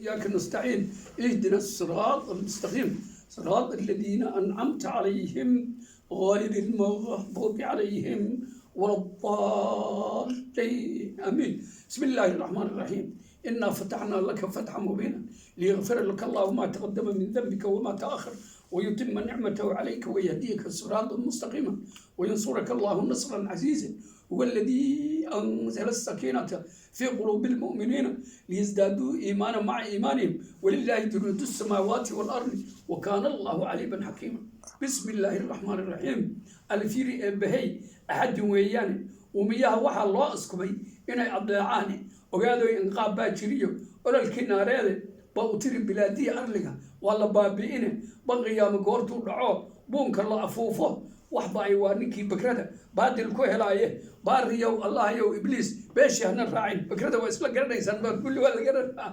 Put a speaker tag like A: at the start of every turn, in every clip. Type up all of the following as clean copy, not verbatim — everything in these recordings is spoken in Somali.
A: وإياك نستعين اهدنا الصراط المستقيم صراط الذين أنعمت عليهم غير المغضوب عليهم ولا الضالين، آمين. بسم الله الرحمن الرحيم. إنا فتحنا لك فتحا مبينا ليغفر لك الله ما تقدم من ذنبك وما تأخر ويتم نعمته عليك ويهديك صراطا مستقيما وينصرك الله نصرا عزيزا. هو الذي أنزل السكينة في قلوب المؤمنين ليزدادوا إيمانا مع إيمانهم ولله جنود السماوات والأرض وكان الله عليما حكيما. بسم الله الرحمن الرحيم. Alfiiri eebbahey axadin weeyaane, uumiyaha waxaa loo askumay inay adeecaane. Ogaadoy, inqaab baa jiriyo ololkii naareede. Ba u tiri bilaadiya arliga waa la baabi'ine. Banqiyaama goortuu dhaco, buunka la afuufo, waxba ay waa ninkii bakrada baadil ku helaaye. Baariyow Allahyow Ibliis beeshii hana raacin. Bakrada waa isla garanaysaan baa kulli waa la garanaa.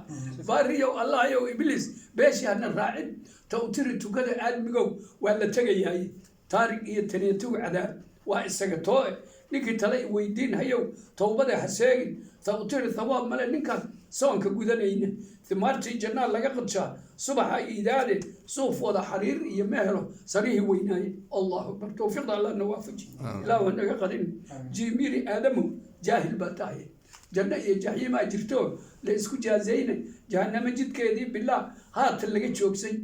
A: Baariyow Allahyow Ibliis beeshii hana raacin. Ta u tiri tukada aadmigow, waa la tegayaay. Taarig iyo taniintigu cadaab waa isaga tooe. Ninkii tale i weydiin hayow, towbada ha seegin. Ta u tiri thawaab male ninkaan soonka gudanayna. Thimaartii jannaa laga qadshaa subaxa iidaade. Suuf wada xariir iyo ma helo sarihii weynaaye. Allahu akbar. Towfiiqda Allah na waafaji, Ilaahu naga qadin. Jiimiri Aadamow, jaahil baa tahay. Janno iyo jaxiimaa jirto la isku jaazayna. Jahanamo jidkeedii bilaah haatan laga joogsay.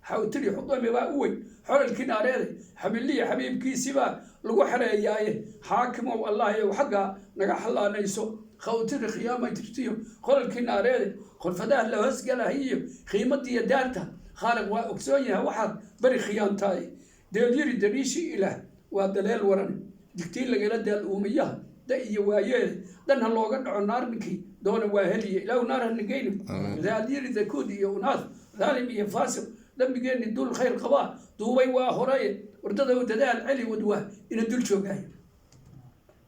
A: Xawtiri xudami baa u weyn xoralkii naareeday. Xamiliya xabiibkiisibaa lagu xereeyaaye. Xaakimow Allahyow xaggaa naga xallaanayso. Khawtiri khiyaama jirtiyo qolalkii naareede. Khulfadaha la hoosgalahayiyo qiimadiiyo daarta Khaaliq waa ogsoon yahay waxaad beri khiyaantahay. Deelyiri dariishii Ilaah waa daleel waran. Digtiin lagala daal uumiyaha da iyo waayeede. Dan ha looga dhaco naar ninkii doona waa heliye. Ilaahu naar ha nageyno. Daalyiri dakuud iyo unaas, dhaalim iyo faasiq, dembigeenni dul khayr qabaa duubay waa horaye. Wardada dadaal celi wadwaa ina dul joogaayo.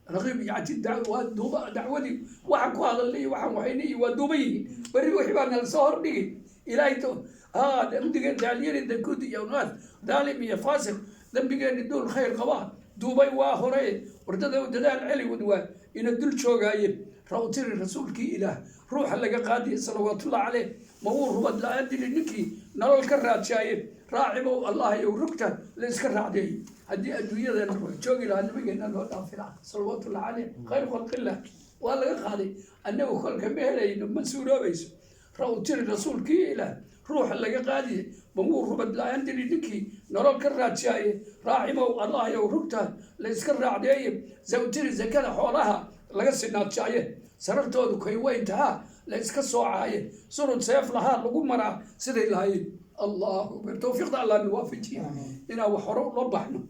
A: Raqiib iyo catiid waa duuba dacwadii. Waxaan ku hadalnay iyo waxaan waxaynay iyo waa duuban yihiin. Berri wixii baa nala soo hordhigi. Ilaahay to haa dembigeen. Daalyari dakuud iyo unaas, dhaalim iyo faasiq, dembigeeni dul khayr qabaa duubay waa horaye. Wardada dadaal celi wadwaa ina dul joogaaye. Rawtiri rasuulkii Ilaah ruuxa laga qaadiya salawaatullah caleyh, ma wuu rubad la-aan dili ninkii nolol ka raadshaaye. Raacibow Allah yow rugta la iska raacdeey. Haddii adduunyadeena ruux joogi lahaa, nabigeena loo dhaafi lahaa salawaatullah caleyh, khayr khalqillah waa laga qaaday. Annagu kolka ma helayno, ma suuroobayso. Rawtiri rasuulkii Ilaah ruuxa laga qaadiye, ma wuu rubad la-aan dili ninkii nolol ka raadshaaye. Raacimow Allah yow rugta la iska raacdeeye. Zawtiri zakada xoolaha laga sinaadsaaye. Sarartoodu kay weyn tahaa la iska soocaaye. Surud seef lahaa lagu maraa siday lahaayeen. Allahu akbar. Towfiiqda Allah na waafajiya inaan wax hore ula baxno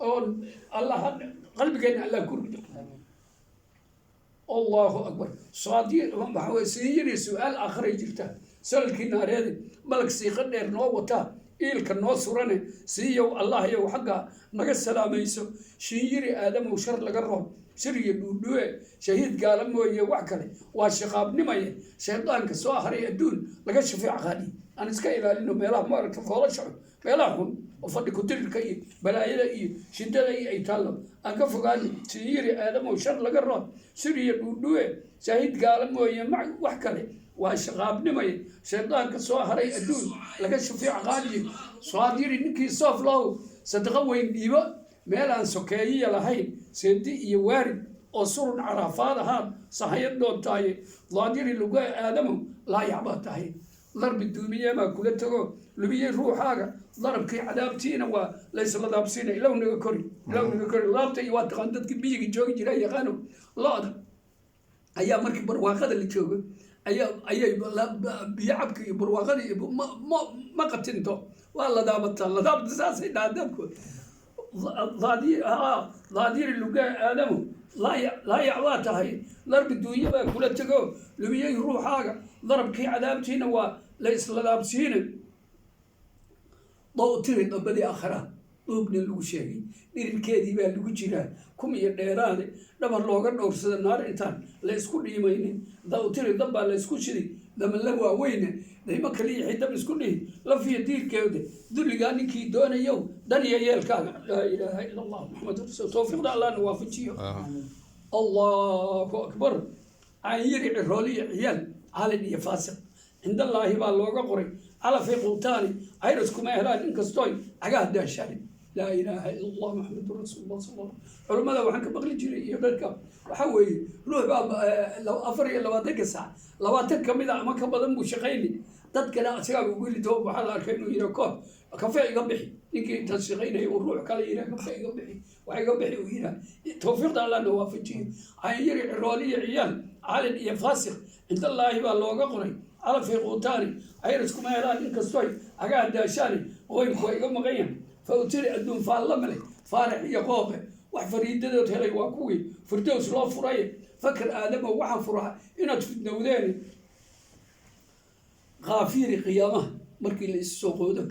A: oon Allah qalbigeena Allah ku rido. Allahu akbar. Saadi waxa weye siiyadii su-aal aakhiray jirta, salalkii naareede. Malag siiqo dheer noo wataa iilka noo surane. Siiyow Allah yow xagga naga salaamayso. Shiinyiri Aadamow, shar laga roob shiriyo dhuudhuwe. Shahiid gaala mooye wax kale waa shaqaabnimaye. Shaydaanka soo haray adduun laga shafeec qaadi. Aan iska ilaalino meelaha maaragta foolasha xun, meelaha xun oo fadhi ku-dirirka iyo balaayada iyo shidada iyo ay taallo aan ka fogaano. Shiinyiri Aadamow, shar laga roob shiriyo dhuudhuwe. Shahiid gaala mooye wax kale waa shaqaabnimaye. Shaydaanka soo haray adduun laga shafeec qaadiye. Saadyiri ninkii soof low sadaqo weyn dhiibo. Meel aan sokeeyiya lahayn, seedi iyo waarid oo surun caraafaad ahaad sahayad doontaaye. Daadiri luga Aadamow, laayac baa tahay. Darbi duumiyeebaa kula tago lumiyey ruuxaaga. Darabkii cadaabtiina waa laysla daabsiina. Ilow naga kori, ilow naga kori. Laabta iyo waa taqaan dadkii miyiga joogi jira yaqaano. Lo-da ayaa markii barwaaqada la joogo ayaa ayay biyo cabka iyo barwaaqada iyo ma qatinto, waa la daabataa, la daabta saasay dhahaan dadku. Daadiri lugaa Aadamu, laayac waa tahay. Darbi duunya baa kula tego lumiyey ruuxaaga. Darabkii cadaabtiina waa la isla daabsiina. Dowtiri dambadii akhra dhuubnin lagu sheegay, dhirirkeedii baa lagu jiraa kum iyo dheeraade. Dhabar looga dhowrsada naar intaan la isku dhiimaynin. Dawtiri dab baa la isku shidi damanla waaweyne. Daymo kaliya xidab isku dhihi lafiya diirkeeda. Dulligaa ninkii doonayow, dan iyo yeelkaaga. Laa ilaaha ila Allah, Maxamed rasul. Towfiiqda Allahna waafajiyo. Allahu akbar. Canyiri cirooliyo ciyaal, caalin iyo faasiq. Cindallaahi baa looga qoray calafay quutaani, cayras kuma helaan inkastooy cagaha daashaan. Laa ilaaha ila Allah, Maxamedun rasuulullah sal alla. Culummada waxaan ka maqli jiray iyo dadka, waxaa weeye ruux baa 24-ka saac 20 ka mid a ama ka badan buu shaqayni, dadkana asigaaba ugu lito. Waxaa la arkay inuu yidhaa, "Koob kafee iga bixi." Ninkii intaas shaqaynaya uu ruux kale yidhaa, "Kafee iga bixi, wax iga bixi," uu yidhaa. Tawfiiqda Allahna waafajiye. Caynyari, cirooli iyo ciyaal, caalin iyo faasiq, cindallaahi baa looga qoray calafay quutaani, cayras kuma helaan inkastooy cagaha daashaani. Qoynku waa iga maqan yahay. Fawtiri adduun faalla male, faarax iyo qooqe, wax fariidadood helay waa kuwii firdows loo furay. Fakar aadamo, waxaan furaa inaad fidnowdeen. Kaafiiri qiyaamaha markii la isu soo qoodo,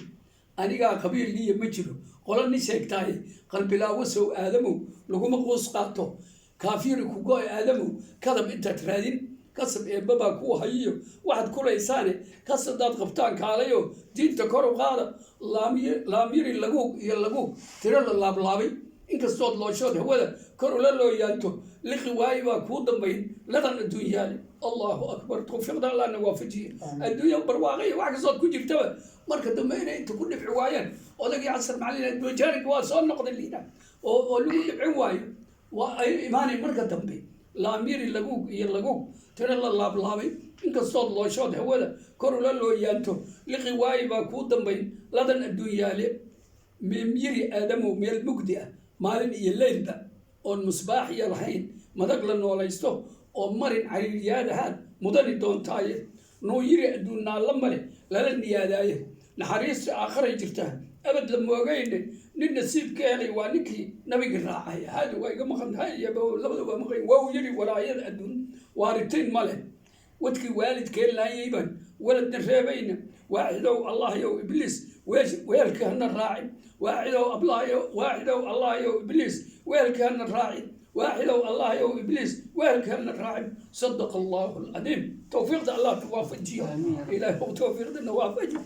A: anigaa qabiilniya ma jiro qolo nin sheegtaaye. Qalbilaawo sow aadamow laguma quus qaato. Kaafiiri ku go-e aadamow, kadab intaad raadin, kasab eebbabaa kuu hayiyo waxaad kulaysaane. Kas haddaad qabtaan, kaalayo diinta kor u qaada. Laamyiri laguug iyo laguug, tiro la laablaabay inkastood looshood hawada kor ula looyaanto, liqi waayi baa kuu dambayn ladan adduunyaale. Allahu akbar. Tawfiiqda Allahna waafajiye. Adduunya barwaaqay wax kastood ku jirtaba, marka dambe inay inta ku dhibci waayaan odagii Casar Macalin majaarinka waa soo noqday liina oo lagu dhibcin waayo, waa ay imaanay marka dambe. Laamiri laguug iyo laguug, tiro la laablaabay inkastood looshood hawada kor ula looyaanto, liqi waayi baa kuu dambayn ladan adduunyaale. Meemyiri aadamow, meel mugdi ah maalin iyo leylba oon musbaax iyo lahayn madag la noolaysto oo marin cariiriyaadahaad mudani doontaaye. Nuuyiri adduun naallo male lala niyaadaaye. Naxariista aakharay jirtaa abad la moogayne. Nin nasiib ka helay waa ninkii nabigi raacay. Hadi waa iga maqan tahay, labada waa maqan. Waa yiri walaayada adduun waaritiin ma leh. Wadkii waalidkeen laayayban waladna reebayna. Waaxidow Allahyow Ibliis weelka hana raacin. Waaxidow Ablaayo, waaxidow Allahyow Ibliis weelka hana raacin. Waaxidow Allahyow Ibliis weelka hana raacin. Sadaqa Allahu alcadiim. Towfiiqda Allah waafajiyo. Ilaahay towfiiqdana waafaji.